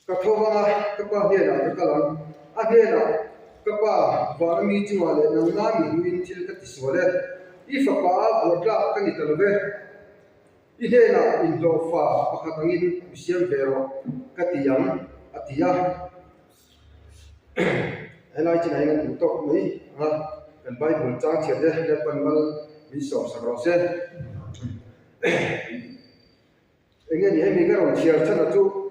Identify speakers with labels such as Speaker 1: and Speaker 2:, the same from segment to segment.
Speaker 1: Ka tho vang a, ka pa hnenah ka kal ang. A hnenah, Ka pa, vana mi chungah leh nangma mi hmuhin thil ka ti sual e. I fapa a vuah tlak ka ni ta lo ve. I hnenah inhlawhfa pakhat angin mi siam ve rawh ka ti ang, a ti a. Helai chinah hian an duh tawk mai ang a, kan Bible chang chhiat te Lalpan mal min sawmsak rawh se. Enge ni hemi ka rawn chhiar chhan a chu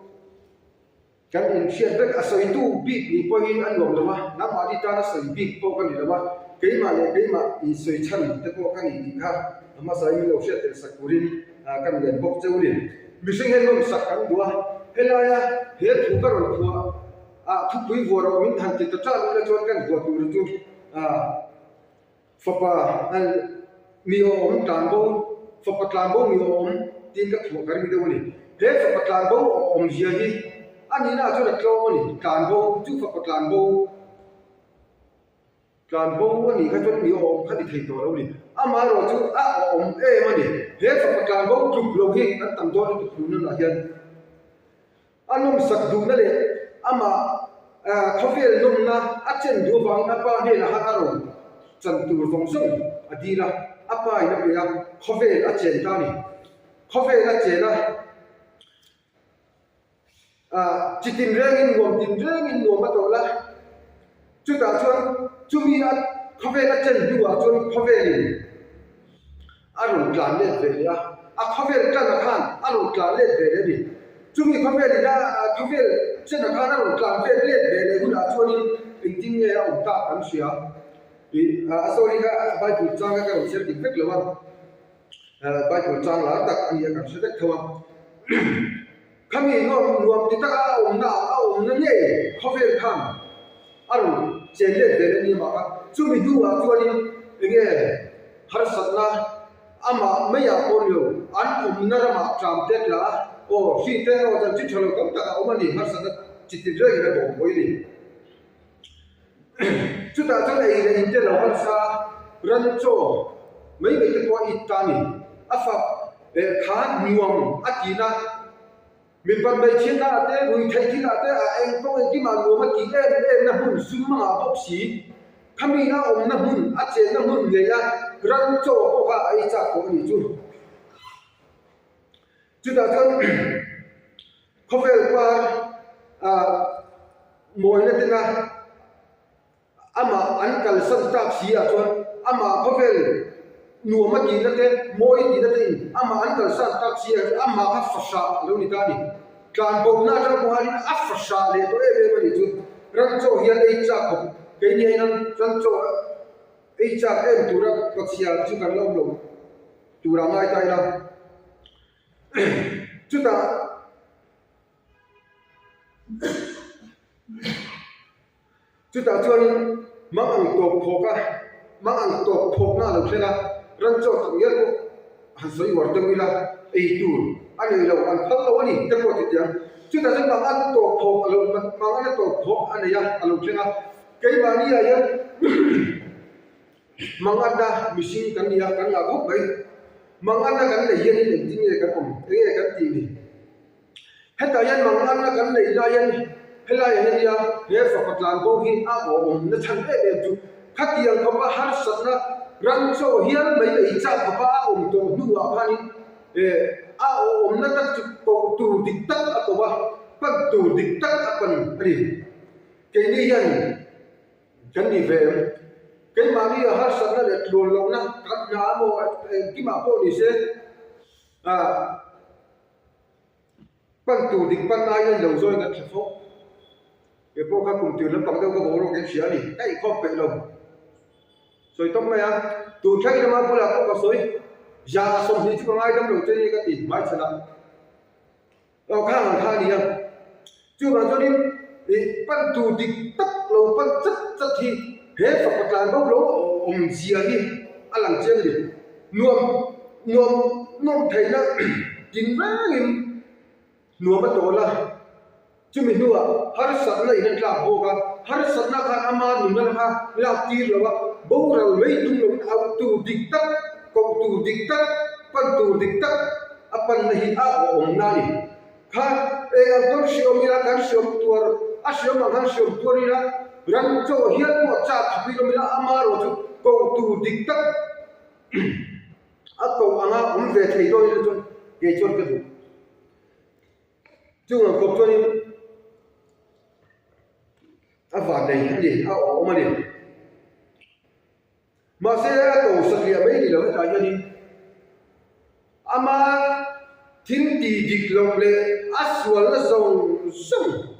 Speaker 1: kan inhriat vek a sawitu bik nih pawhin a nuam lo a, nangmahni tana sawi bik pawh ka ni lo a, keimah leh keimah insawi chhan te pawh ka ni tih kha a hmasa in min lo hriat tel sak turin ka ngen bawk cheu ni. Mihring hian nawmsak kan duh a, helaia he thu ka rawn phuah ah thupui vuah rawh min han ti ta ṭah ila chuan kan vuah tur chu ah Fapa mi awm tlan bo, fapa tlan bo mi awm tiin ka phuah ka ring deuh a ni. He fapa tlan bo awm zia hi a nihna ah chuan a tlawm a ni. Tlan bo chu fapa tlan bo, tlan bo a nih kha chuan mi awm kha ni thei tawh lo a ni. Amaherawh chu a awm em a ni. He fapa tlan bo tluk lo hi kan tam dawn lutuk tun hunah hian. A nawmsak duhna leh amah khawvel nawmna a chen duh avangin a pa hnenah khan a rawn chan tur zawng zawng a dil a, a pa in a pe a, khawvel a chen ta a ni. Khawvel a chen a, chi tin rengin nuam tin rengin nuam a tawlh a, chutah chuan chumi a khawvel a chen hnuah chuan khawvelin A rawn tlan let ve leh a, a khawvel tana khan a rawn tlan let ve leh a ni. Chumi khawvel ina khawvel chena khan a rawn tlan vel let ve leh hunah chuanin engtin nge a awm tak kan hria. Ih a story kha Bible chang kha ka rawn chhiar dik vek lo a, Bible chang lar tak a nia kan hre vek tho a. Khami nuam nuam ti taka a awmna ah a awmna ngei khawvel khan a rawn chen let ve leh ni mah kha. Chumi hnuah chuanin enge harsatna amah maiah pawh ni lo, an awmna ramah tlam te tla a, aw hri te aw chan chi tha lo tam tak a awm a ni, harsatna chi tin rengin a bawh pawh i ni. Chutah chuan ei leh in te lo harsa a, ran chaw mai mai te pawh a it ta a ni. A fak leh kha nuam a tina, mipat hmeichhiatna ah te, ruihtheih thil ah te, a eng pawh engkimah nuam a tih em em na hmun zum a ngah bawk si. Khami a awmna hmun, a chenna hmun ngei a ran chaw pawh kha a ei chak tawh a nih chu. Chutah chuan khawvel par mawina tena amah an kalsan tak si ah chuan amah khawvel nuam a tihna te mawi tihna te in amah an kalsan tak si ah chuan amah kha fahrah a lo ni ta a ni. Tlanbohna atang pawh hian a fahrah leh tawh em em a nih chu. Ran chaw hian ei chak khawp keini ah hian ran chaw ei chak em tura pachhia chu kan la awm lo. Tura ngai ta ila. Chutah chutah chuanin mang ang tawp phawk a, mang ang tawp phawkna a lo thleng a, ran chaw tak ngial pawh han sawi uar deuh ila, ei tur a nei lo, an phal lo a ni te pawh ti tiang. Chutah chuan mang an tawp phawk a lo mang an a tawp phawk a nei a, a lo thleng a, keimahni ah hian Manganna mihring kan ni a, kan ngah khawp mai. Manganna kan neih hianin engtin nge kan awm, enge kan tih ni? Hetah hian manganna kan neih lai hian helaiah hian nia he fapa tlan bo hi a awmna chhan em em chu khatiang khawpa harsatna ran chaw hial mai ei chak khawpa a awm tawh hnuah khanin eh a awmna tak chu koh tur dik tak a ko a, pan tur dik tak a pan a ni. Keini hian. Kan ni ve em? Keimahni a harsatna leh tluan lohna kan hna emaw engkimah pawh ni se, ah pan tur dik pan aiin lo zawi kan hre fo. Kei pawh kha kum tir lampang deuh ka boruak in hria a ni, ka inkhawm peih lo. Sawi tawp mai a, tun thleng lama bulah pawh ka sawi, za 20 chu ka ngaidam lo che ni ka ti hmaichhanah. Aw kha ang kha a ni a, chuvang chuanin ih pan tur dik tak lo pan chat chat hi he fapa tlan bo lo awm zia hi a lang chiang a ni. Nuam nuam nawm theihna tin rengin nuam a tawl a, chumi hnuah harsatna in a tlak bawk a, harsatna khan ama nunna kha lak tir lo a, boral mai tum loin auh tur dik tak, koh tur dik tak, pan tur dik tak a panna hi a awmna a ni. Kha eng ang pawn hriawm ila kan hriawm tuar a hriawm ang khan hriawm tuar ila ram chaw hial pawh chak thupui awm ila ama erawh chu koh tur dik tak a koh anga awm ve thei dawn ila chuan kei chuan ka duh. Chung ang kawp chuanin a van nei a ni, a awm a ni. Mahse a ko satliah mai ni lo hetah hianin ama thil ti dik loh leh a sualna zawng zawng,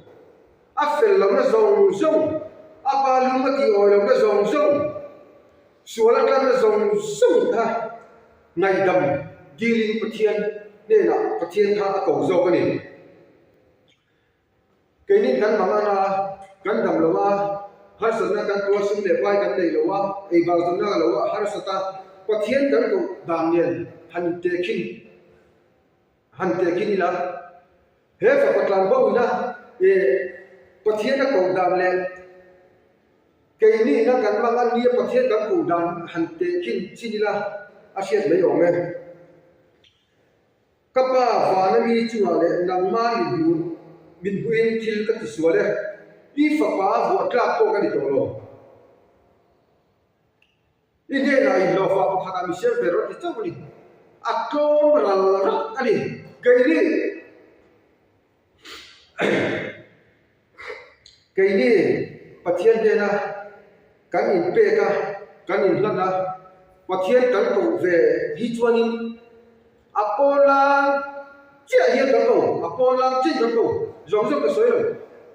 Speaker 1: a fel lohna zawng zawng, a pa lung a tih awi lohna zawng zawng, sual a tlanna zawng zawng kha ngaihdam dilin Pathian hnenah Pathian kha a ko zawk a ni. Keini kan mang ang a, kan dam lo a, harsatna kan tuar sum leh pai kan nei lo a, ei bar zawmna ka lo a harsat a, Pathian kan koh dan nen han tehkhin han tehkhin ila, he fapa tlan bo ina eh Pathian a koh dan leh keini ina kan mang a nia Pathian kan koh dan han tehkhin chin ila a hriat mai awm e. Ka pa vana mi chungah leh nangma min hmuh min hmuhin thil ka ti sual e, i fapa vuah tlak pawh ka ni tawh lo. I hnenah inhlawhfah pakhatah mi siam ve rawh ti chauh a ni. A tlawm ral rak a ni. Keini Keini Pathian hnena kan inpek a, kan inhlan a, Pathian kan koh ve hi chuanin a pawnlang chiah hian kan ko, a pawnlang chiah in kan ko, zawng zawng ka sawi lo.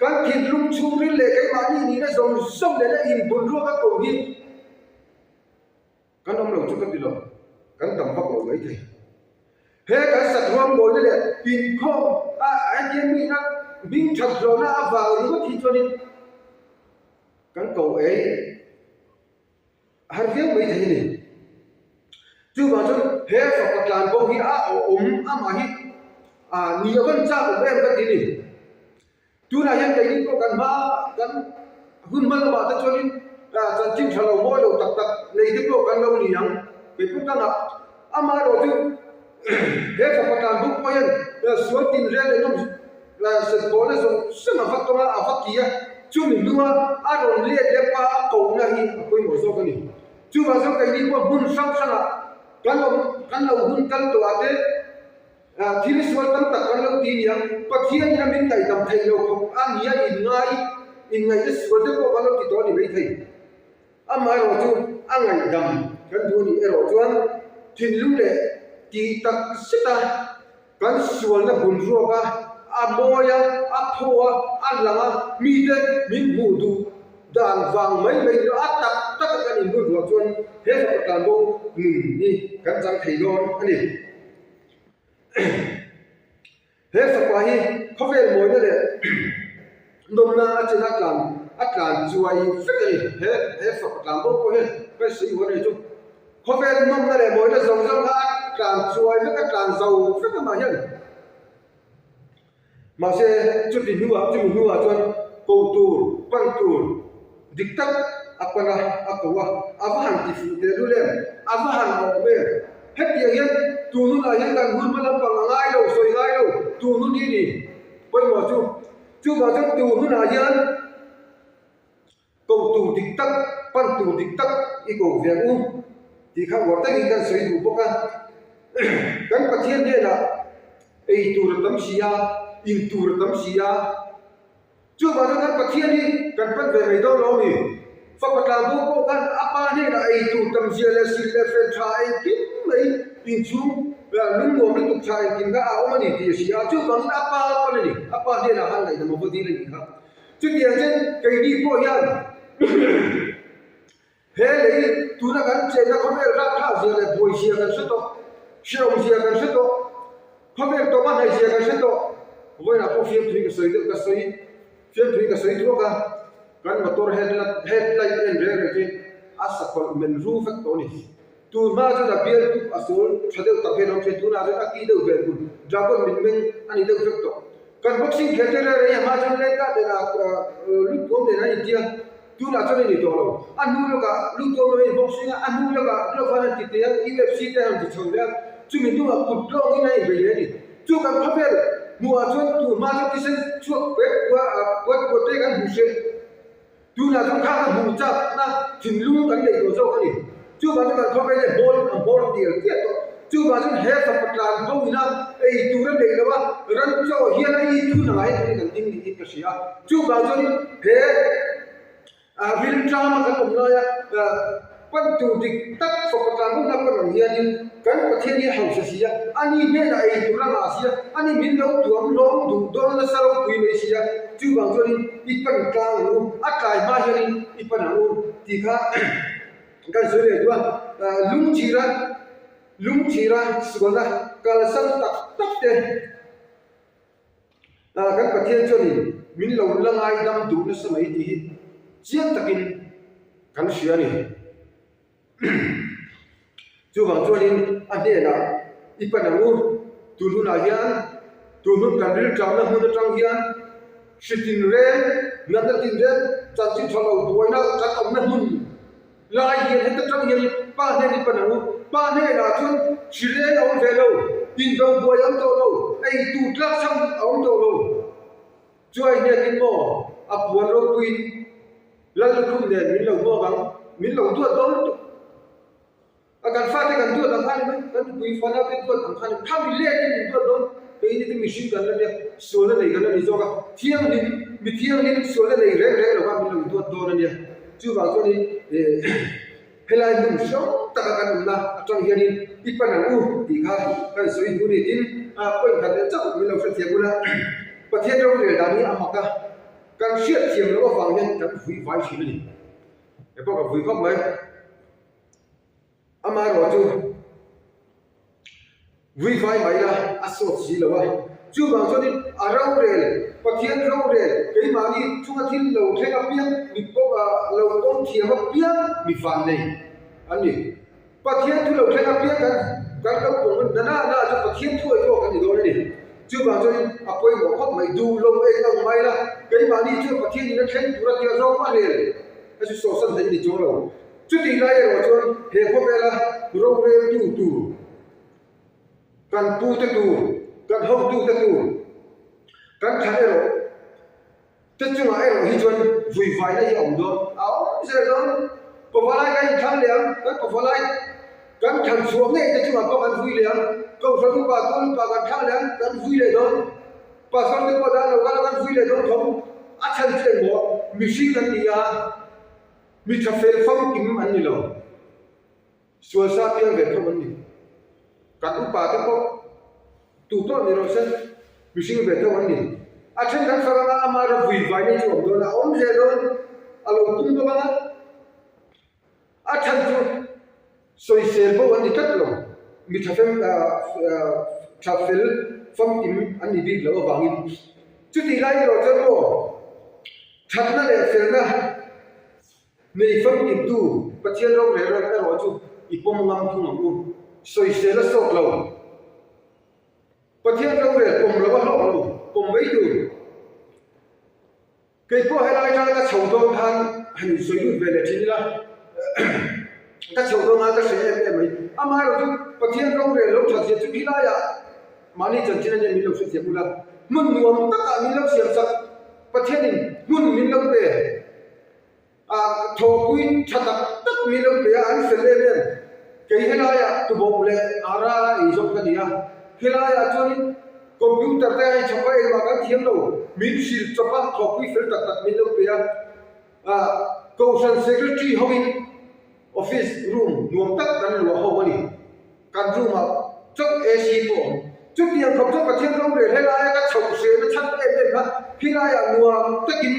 Speaker 1: Kan thinlung chhungril leh keimahni nihna zawng zawng nena inbunruak a koh hi Kan awm lo chu ka ti lo, kan tam vak lo mai thei. He kan sakruang mawina leh inkhawm a hetia mihna hming that hlawhna avang ringawt hi chuanin kan ko ei har viau mai thei a ni. Chuvang chuan he fapa tlan bo hi a awm amah hi ni a van chak awm em ka ti a ni. Tunah hian keini pawh kan hma kan hun hma lamah te chuanin chanchin tha lo mawi lo tak tak nei te pawh kan lo ni ang. Kei pawh ka ngah. Amaherawh chu he fapa tlan buk pawh hian sual tinreng leh nawm sen pawhna zawng zawng a va tawng a, a va ti a. Chumi hnunga a rawn let leh pa a kohna hi a pawimawh zawk a ni. Chuvang chuan keini pawh hmun hrang hrangah kan awm kan lo hun kal tawh ah te, Thil sual tam tak kan lo ti nia, Pathian ina min ngaihdam theih lo khawp a nia inngai, inngaihna sual te pawh kan lo ti tawh a ni maithei. Amaherawh chu a ngaihdam kan duh a nih erawh chuan thinlung leh tih tak zeta kan sualna bun ruak a, a mawi a, a thaw a, a lang a, mite min hmuh duh dan vang mai mai ni lo, a tak taka kan inbun ruah chuan he fapa tlanbo nun hi kan chang thei dawn a ni. He fapa hi khawvel mawina leh nawmna a chen a tlan a tlan chuai vek a ni. He he fapa tlan bo pawh hian ka sawi huan a ni chu. Khawvel nawmna leh mawina zawng zawng kha a tlan chuai vek a tlan zo vek amah hian. Mahse, chuti hnuah, chumi hnuah chuan ko tur, pan tur dik tak a pan a, a ko a, a va han ti fuh teh lul em? A va han awm em? Hetiang hian tun hunah hian kan hun hma lampang a ngai lo, sawi ngai lo, tun hun hi ni pawimawh chu. Chuvang chuan tun hunah hian. Ko tur dik tak, pan tur dik tak i ko ve ang u tih kha uar takin kan sawi duh bawk a. Kan Pathian hnenah ei tur a tam si a, in tur a tam si a, chuvang chuan kan Pathian hi kan pan ve mai dawn lo a ni. Fapa tlan bo pawh khan a pa hnenah ei tur tam zia leh sil leh fel tha engkim mai inchhung lungnuam lutuk tha engkim kha a awm a ni tih a hria a, chuvangin a pa a pan a ni, a pa hnenah khan ngaihdam a va dil a nih kha. Chutiang chuan keini pawh hian he lei tuna kan chenna khawvel rapthlak zia leh buai zia kan hre tawh, hrehawm zia kan hre tawh, khawvel tawpa hnaih zia kan hre tawh. Vawiinah pawh fiamthui ka sawi deuh ka sawi, fiamthui ka sawi thuak a, kan motor headlight en reng reng chu a sakawlh men ru vek tawh a ni. Tun hma chuan a bial tuk a sawl tha deuh tak hian a awm thin, tunah chuan a ki deuh ve hun, dragon mit meng a ni deuh vek tawh. Kan boxing khel te reng reng hi a hma chuan let dah nen ah lut tuam nen an intia, tunah chuan a ni tawh lo. A hnu lawkah lut tuam lo in boxing a, a hnu lawkah glove an han ti teh a, UFC te an rawn ti chho leh a, chumi hnungah kut lawngin a inbei leh a ni. Chu kan khawvel. Hmuhah chuan tu hma chu thisen chhuak puat puat puat te kan hmu hreh. Tunah chuan khang a hmuh chakna thinlung kan nei tawh zawk a ni. Chuvang chuan kan khawvel hi hmawr a hmawr tial tial tawh. Chuvang chuan he fapa tlan bo ina ei tur a neih loh a, ran chaw hian a i thun anga hei kan ding niin ka hria a. Chuvang chuanin he rilṭama kan awm laia pan tur dik tak fapa tlan bo ina pan ang hianin kan Pathian hi a hausa si a, ani hnenah ei tur a ngah si a, ani min lo tuam hlawm duh dawn nasa ropui mai si a. Chuvang chuanin i pan tlang ang u, a tlai hma hianin i pan ang u tih kha kan sawi leh duh a. Lungchhira lungchhira sualna kalsan tak tak te kan Pathian chuanin min lo la ngaidam duh nasa mai tih hi chiang takin kan hria a ni. Chuvang chuanin a hnenah i pan ang u, tun hunah hian tun hun kan rilṭamna hmun aṭang hian hri tinreng, natna tinreng, chanchin ṭha lo buaina kan awmna hmun lai hian heta ṭang hian Pa hnen i pan ang u. Pa hnenah chuan hri reng a awm ve lo, indo buai a awm tawh lo, ei tur tlak chham a awm tawh lo. Chuai hnekin maw a puan ropuiin Lal lukhum nen min lo hmuak ang, min lo duat dawn lutuk. A kan fate kan duat ang kha ni mai, kan nupui fanau te duat ang kha ni mai, khami letin min duat dawn, keini te mihring kan la nia, sualna nei kan la ni zawk a, thianghlim, mi thianghlim sualna nei reng reng lova min lo duat dawn a nia. Chuvang chuanin eh helai hmun hrang taka kan awmna atang hianin i pan ang u tih kha kan sawi duh a ni. Tin, point khat leh chauh min lo hrethiam ula, Pathian rorel dan hi a mak a. Kan hriat thiam loh avang hian kan vui vai thin a ni. He pawh ka vui khawp mai. Amaherawh chu vui vai mai la a sawt si lo a. Chuvang chuanin a rorel, Pathian rorel, keimahni chunga thil lo thleng apiang, mi pawh lo pawm thiam apiang mi van nei an ni. Pathian thu lo thleng apiang kan kan lo pawm na na na chu Pathian thu ei pawh kan ni dawn a ni. Chuvang chuanin a pawimawh khawp mai, duh lo eng ang mai la, keimahni chuan Pathian in a thleng tur a tia zawng a rel a chu sawhsan theih a ni chuang lo. Chutih lai erawh chuan he khawvela roreltu tur, kan pute tur, kan hotute tur, kan thlan erawh, Te chungah erawh hi chuan vuivaina hi a awm dawn, a awm zel dawn. Pavalai kan inthlang leh ang, kan pavalai kan thlan chhuah ngei te chungah pawh kan vui leh ang. Kohhran upa, tual upa kan thlang leh ang, kan vui leh dawn. Pastor te pawh dan lo kal a kan vui leh dawn tho. A chhan chu engmaw mihring an ni a, mi tha fel famkim an ni lo. Sual sa piang ve tho an ni. Kan upa te pawh tu pawh ni rawh se, mihring ve tho an ni. A then kan fak anga ama ram vui vai nei chu a awm dawn a, a awm zel dawn, a lo tum bawk anga a chhan chu sawisel bo an ni tlat lo. Mi tha fem tha fel famkim an ni bik loh avangin. Chutih lai erawh chuan maw thatna leh felna Nei famkimtu Pathian rorel ram erawh chu i pawm ngam thung ang u. Sawisel a sawt lo. Pathian rorel pawm lo a hlawk lo, pawm mai tur. Kei pawh helai atanga ka chho dawn khan han insawi lut ve leh thin ila, ka chho dawn khan ka hre em em mai. Amaherawh chu Pathian rorel lo that zia chu khilaiah mahni chanchin ania min lo hrethiam ula, hmun nuam takah min lo siamsak, Pathianin hmun min lo pe. A thawhpui tha tak tak min lo pe a, an fel em em. Kei helaiah tubawk leh ara ei zawk ka ni a, helaiah chuanin computer te a inchhawp a, engmah kan thiam lo, min hrilh chawp a, thawhpui fel tak tak min lo pe a. Kohhran secretary hoin office room nuam tak kan luah ho a ni. Kan room ah chauh AC pawh awm. Chutiang khawp chuan Pathian rorel helaia ka chhoh hrehna chhan em em kha khilaiah nuam takin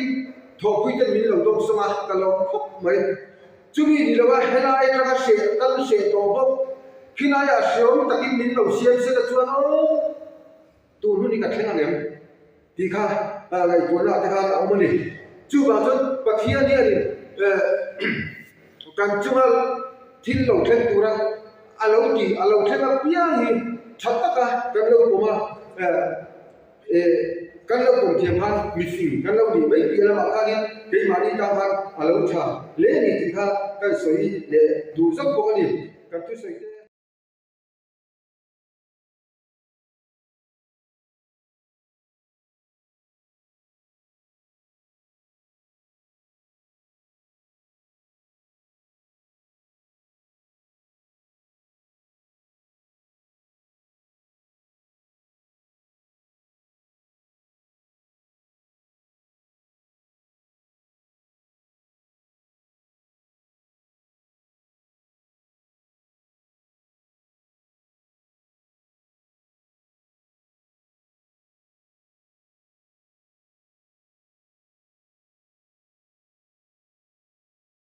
Speaker 1: thawhpui ten min lo dawng sawng a, ka lawm khawp mai. Chumi ni lo a helai atanga hreh kal hreh tawh bawk khilaiah hreawm takin min lo siam se la chuan aw. Tun hun hi ka thleng ang em? Tih kha ngaihtuahna ah te khan a awm a ni. Chuvang chuan Pathian hianin kan chunga thil lo thleng tura a lo tih, a lo thleng apiang hi tha taka kan lo pawm a, kan lo pawm thiam khan mifing kan lo nih mai piah lamah khanin keimahni tan khan a lo tha hle a ni tih kha kan sawi leh duh zawk bawk a ni. Kan thusawi te.